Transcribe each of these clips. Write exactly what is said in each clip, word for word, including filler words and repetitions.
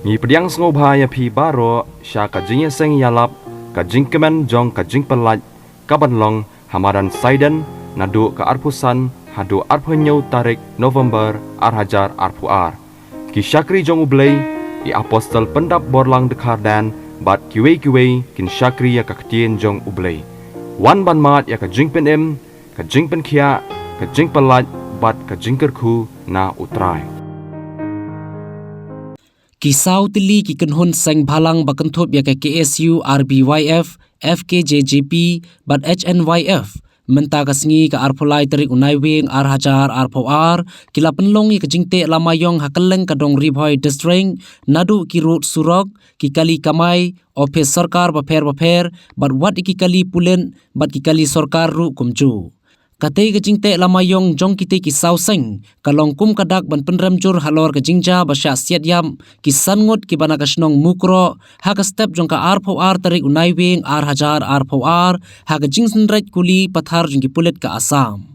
Ngi pdiang sngewbha ïa phi baroh sha ka jingïaseng ïalap, ka jingkmen jong ka jingpynlait, ka ban long ha madan Saiden, naduh ka arphew san haduh arphew hynñiew tarik November ar hajar arphew ar. Ki shakri jong U Blei, i apostol pyndap borlang dkhar dan, bad kiwei kiwei kin shakri ïa ka ktien jong U Blei. Wan ban mad ïa ka jingpynim, ka jingpynkhiah, ka jingpynlait, bad ka jingkyrkhu na U Trai. Ki saw tylli ki kynhun seng bhalang ba kynthup ïa ka K S U, R B Y F, F K J G P, bad H N Y F, mynta ka sngi ka arphew lai tarik u Naiwieng ar hajar arphew ar, ki la pynlong ïa ka jingteh lama ïong ha kylleng ka dong Ri Bhoi District, naduh ki rud surok, ki kali kamai, ophis sorkar bapher bapher, bad wat ïa ki kali pulit, bad ki kali sorkar ruh kumjuh. Katei ka jingteh lama ïong jong kitei ki saw seng, ka long kum ka dak ban pynrem jur halor ka jingjia ba shah siat ïap, ki san ngut kiba na ka shnong Mukroh, ha ka step jong ka arphew ar tarik u Naiwieng ar hajar arphew ar, ha ka jingsynreit kuli pathar jong ki pulit ka Assam.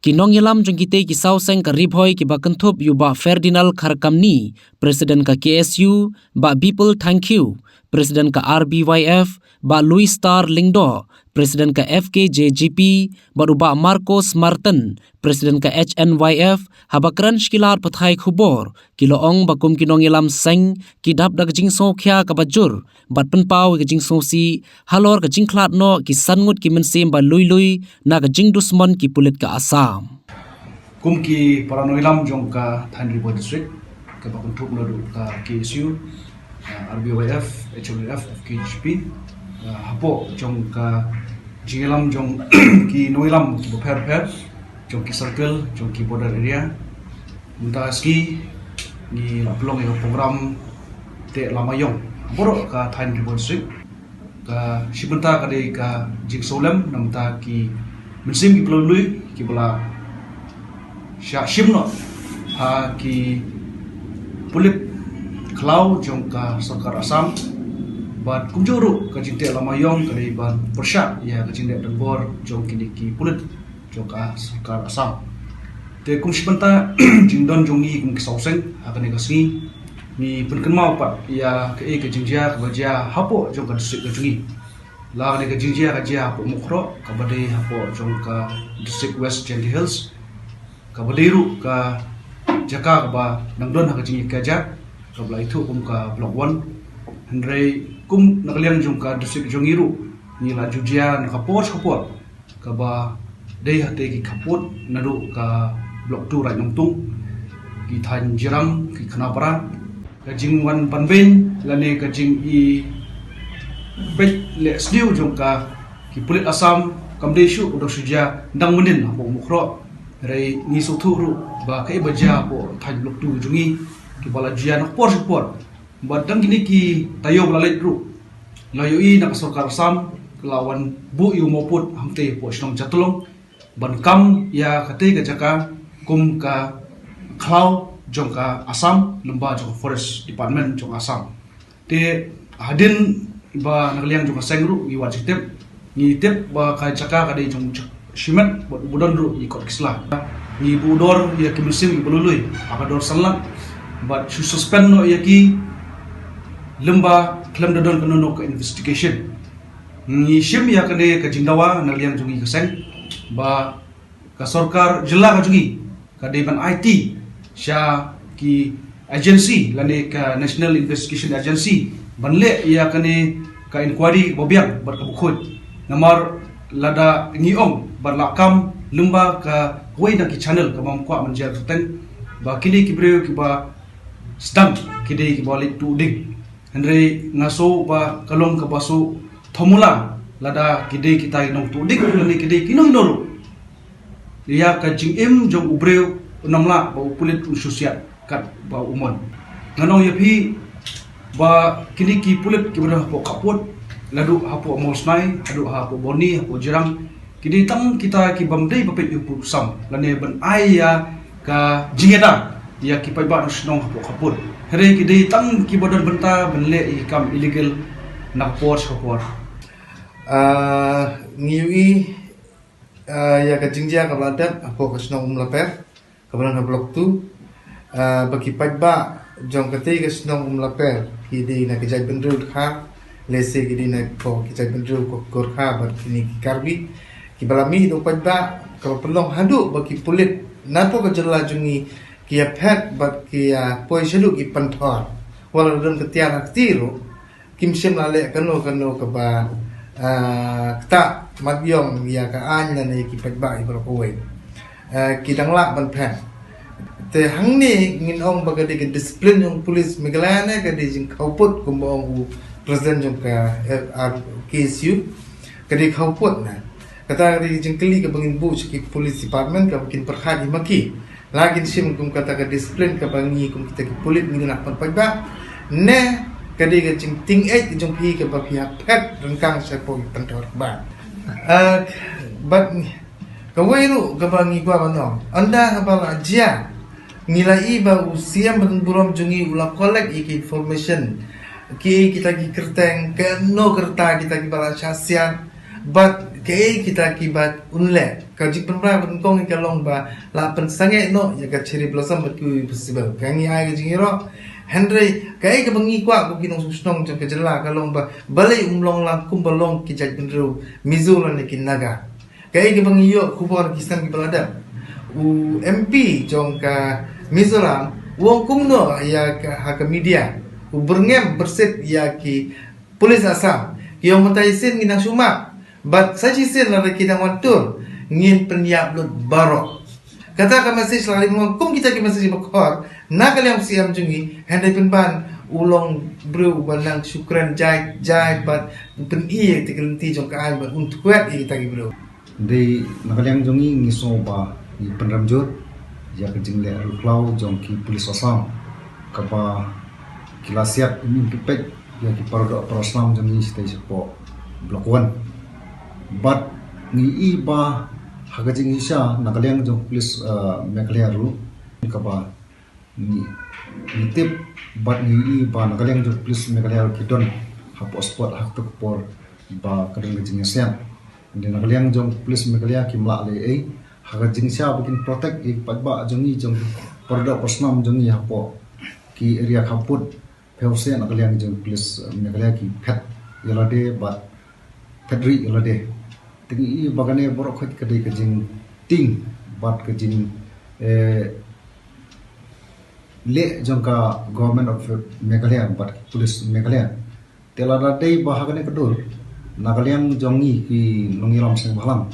Ki nongïalam jong kitei ki saw seng ka Ri Bhoi kiba kynthup ïa u Bah Ferdinand Kharkamni, President ka K S U, Bah Bipul Thangkhiew, President ka R B Y F, Bah Louis Star Lyngdoh, President ka F K J G P, bad u Bah Marcos Martin, President ka H N Y F, haba kren sha ki lad pathai khubor, ki la ong ba kum ki nongïalam seng, ki dap da ka jingsngewkhia kaba jur, bad pynpaw ïa ka jingsngewsih halor ka jingkhlad noh ki san ngut ki mynsiem ba lui lui na ka jingdusmon ki pulit ka Assam. Kum ki para nongïalam jong ka thaiñ Ri Bhoi District, kaba kynthup naduh ka K S U, uh, R B Y F, H N Y F, F K J P, uh, hapoh jong ka jingïalam jong ki nongïalam kiba pher pher, jong ki circle, jong ki border area. Mynta ka sngi ngi la pynlong ïa ka program teh lama ïong baroh ka thaiñ Ri Bhoi District. Ka shi bynta ka dei ka jingsngewlem na bynta ki mynsiem kiba lui lui kiba la shah shim noh ha ki pulit khlaw jong ka sorkar Assam. Bad kumjuh ruh ka jingteh lama ïong ka dei ban pyrshah ïa ka jingleh donbor jong kine ki pulit jong ka sorkar Assam. Te kum shi bynta jingdon jong ngi kum ki saw seng ha kane ka sngi, ngi pynkynmaw pat ïa kaei ka jingjia kaba jia hapoh jong ka district ka jong ngi. La kane ka jingjia ka jia hapoh Mukroh, kaba dei hapoh jong ka district West Jaintia Hills, kaba dei ruh ka jaka kaba dang don ha ka jingïakajia, kaba la ithuh kum ka Block One. Hynrei kum na ka liang jong ka district jong ngi ruh, ngi la ju jia na ka por sha ka por, kaba dei hatei ki khappud naduh ka Block Two Raid Nongtung, ki thaiñ Jirang, ki Khanapara. Ka jingwan ban beiñ lane ka jingïapeit leh sniew jong ka ki pulit Assam kam dei shuh ka dang shu jia dang mynnin hapoh Mukroh. Hynrei ngi sngewthuh ruh ba kaei ba jia hapoh thaiñ Block Two jong ngi, kiba la jia na ka por sha ka por. Bad dang kine ki taïew ba la leit ruh, la ïohi na ka sorkar Assam ka la wan buh ïa u mawpud hamtei hapoh shnong Jatlong ban kam ïa katei ka jaka kum ka khlaw jong ka Assam, lyngba jong ka Forest Department jong Assam. Te hadien ba na ka liang jong ka seng ruh ngi wan sha tip, ngi tip ba ka jaka ka dei jong shimet bad u ba don ruh ngi kot ki sla. Ngi buh dor ïa ki mynsiem kiba lui lui ha ka dor san lak bad shu suspend noh ïa ki lyngba khlem da don kano kano ka investigation. Ngi shim ïa kane ka jingdawa na ka liang jong ngi ka seng ba ka sorkar jylla ka jong ngi ka dei ban aiti sha ki agency lane ka National Investigation Agency ban leh ïa kane ka inquiry kaba biang bad kaba khuid. Namar lada ngi ong bad la kam lyngba kawei na ki channel kaba ym kwah ban jia kyrteng, ba kine ki briew kiba sdang ki dei kiba leit tuh ding. Hynrei nga sngew ba ka long kaba sngewthuh mula lada ki dei kita ki nongtuh ding lane ki dei kino kino ruh. Ïa ka jingim jong u briew un ym lah ba u pulit un shu siat kat ba u mon. Ngan ong ïa phi ba kine ki pulit kiba don hapoh khappud, naduh hapoh Mawsnai haduh hapoh Boni, hapoh Jirang, ki dei tang kita ki bym dei ba peit ïa u pud u sam lane ban ai ïa ka jingïada ïa ki paidbah nongshong shnong hapoh khappud. Hynrei ki dei tang kiba don bynta ban leh ïa ki kam illegal na ka por sha ka por. Ah, ngi ïohi, ah, ïa ka jingjia kaba la dep hapoh ka shnong Umlaper, kaba don ha Block Two, ah, ba ki paidbah Jong kata ka shnong Umlaper, ki dei na ki jaitbynriew Dkhar, lehse ki dei na ki jaitbynriew Gorkha bad kine ki Karbi, kiba la mih da u paidbah, kaba pynlong haduh ba ki pulit napoh ka jylla jong ngi ki ïa phet bad ki ïa poi shaduh ki pynthor. Wat la don ka tiar ha kti ruh, kim shym la leh kano kano kaba, ah, ktah mat ïong ïa ka aiñ lane ki paidbah ïa baroh kawei. Ah, ki dang lah ban phet. Te hangne ngin ong ba ka dei ka discipline jong police Meghalaya ne ka dei jingkhawpud, kumba ong u president jong ka, eh, R K S U. Ka dei khawpud ne. Kata ka dei jingkylli kaba ngin buh sha ki police department kaba kin pyrkhat ïa ma ki. La kin shim kum kata ka discipline kaba ngi kum kita ki pulit ngi dei na pynpaidbah. Ne ka dei ka jingtieng eh jong phi kaba phi hap phet ryngkang shapoh ki pynthor ba. Ah, bad kawei ruh kaba ngi kwah ban ong, ynda kaba la jia, ngi la i ba u C M ba burom jong ngi u la collect ïa ki information, kiei kita ki kyrteng, kano ka rta kita kiba la shah siat, bad kiei kita kiba un leh. Ka jingpynbna ba nyngkong ka long ba la pynsangeh noh ïa ka Cherry Blossom bad Kiwi Festival. Ka ngi ai ka jingïaroh. Hynrei kaei kaba ngi kwah ko ki nongshong shnong jong ka jylla ka long ba balei um long lang kumba long ki jaitbynriew Mizo lane ki Naga. Kaei kaba ngi ïoh khubor ki snem kiba la dep, u M P jong ka Mizoram u ong kumno ïa ka, ha ka media, u byrngem byrsit ïa ki police Assam. Ki ong mynta shisien ngi nang shu map, bad sa shisien lada ki dang wan tur, ngin pynïap lut baroh. Kata ka message la ri mo kum kita ki message ba khor na ka liang C M jong ngi, hynrei pynban u long briew uba nang shu kren jai jai bad u pyni ïa kita ki lynti jong ka aiñ bad un thwet ïa kita ki briew. Dei na ka liang jong ngi ngi sngew ba ngi pynrem jur ïa ka jingleh riewkhlaw jong ki police Assam kaba ki la siat im pynpeit ïa ki para doh para snam jong ngi shatei shapoh Block One. Bad ngi i ba ha ka jingshisha na ka liang jong police, eh, Meghalaya ruh kaba ngi, ngi tip bad ngi i ba na ka liang jong police Meghalaya ruh ki don hapoh spot ha kato ka por ba ka don ka jingïasiat. Ngi na ka liang jong police Meghalaya kim lah leh ei ha ka jingshisha ba kin protect ïa ki paidbah jong ngi, jong para doh para snam jong ngi hapoh ki area khappud. Phi ong seh na ka liang jong police, eh, Meghalaya ki phet ïa lade bad phet rieh ïa lade. Te ngi i ba kane baroh khoit ka dei ka jingtieng bad ka jing, eh, leh jong ka Government of Meghalaya bad police Meghalaya. Te lada dei ba ha kane ka dur na ka liang jong ngi ki nongïalam seng bhalang,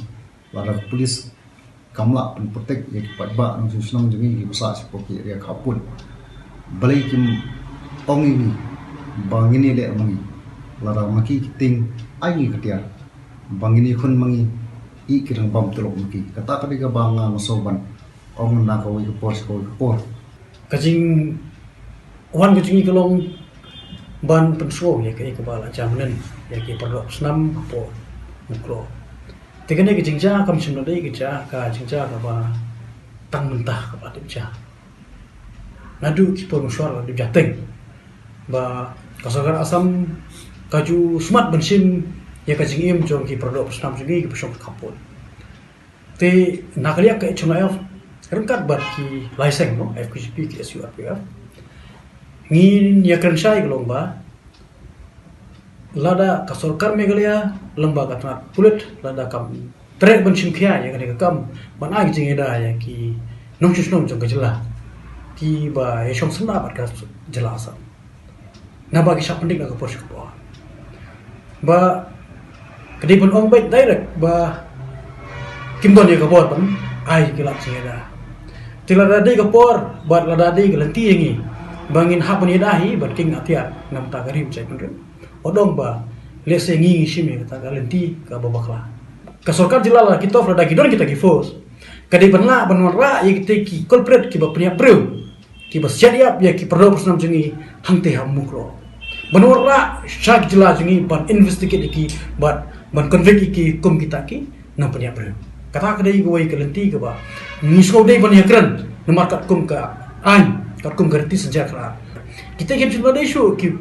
lada ka police kam lah pynprotect ïa ki paidbah nongshong shnong jong ngi kiba sah shapoh ki area khappud, balei kim ong ïa ngi ba ngin ïaleh ma ngi? Lada ma ki ki tieng, ai ngi ka tiar, ba ngin ïakhun ma ngi, i ki rangbam tulop ma ki. Kata ka dei kaba nga nga sngew ban ong na kawei ka por sha kawei ka por. Ka jingwan ka jong ngi ka long ban pynsngew ïa kaei kaba la jia mynnin ïa ki para doh para snam hapoh Mukroh. Te kane ka jingjia kam shym la dei ka jia, ka jingjia kaba tang mynta kaba la dep jia. Naduh ki por mynshuwa la dep jia teng ba ka sorkar Assam ka ju smat ban shim ïa ka jingim jong ki para doh para snam jong ngi kiba shong khappud. Te na ka liang ka H N I F ryngkat bad ki lai seng, no, F K J P, K S U, R P F, ngin ïakren shai ka long ba lada ka sorkar Meghalaya lem bad ka tnat pulit lada kam treh ban shim khia ïa kane ka kam ban ai ka jingïada ïa ki nongshong shnong jong ka jylla kiba ïashong senda bad ka jylla Assam. Naba ki shah pyndik na ka por sha ka por. Ba ka dei ban ong beit direct ba kim don ïa ka bor ban ai ki lad jingïada. Te lada dei ka por bad lada dei ka lynti ïa ngi ba ngin hap ban ïada hi bad kieng atiar na bynta ka ri bad jaitbynriew, wat ong ba lehse ngi ngi shim ïa kata ka lynti kaba bakla. Ka sorkar jylla la ki toh lada ki don kita ki force, ka dei ban lah ban wanrah ïa kita ki culprit kiba pynïap briew, kiba siat ïap ïa ki para doh para snam jong ngi hangtei ha Mukroh. Ban wanrah sha ki jylla jong ngi ban investigate ïa ki bad ban convict ïa ki kum kita ki nongpynïap briew. Kata ka dei kawei ka lynti kaba ngi sngew dei ban ïakren namar katkum ka aiñ, katkum ka riti synshar khadar. Kita kim shym la dei shuh ki,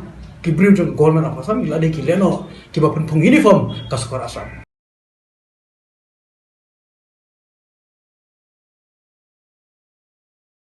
ki briew jong ka Government of Assam, ki la dei ki lehnoh kiba pynphong uniform ka sorkar Assam.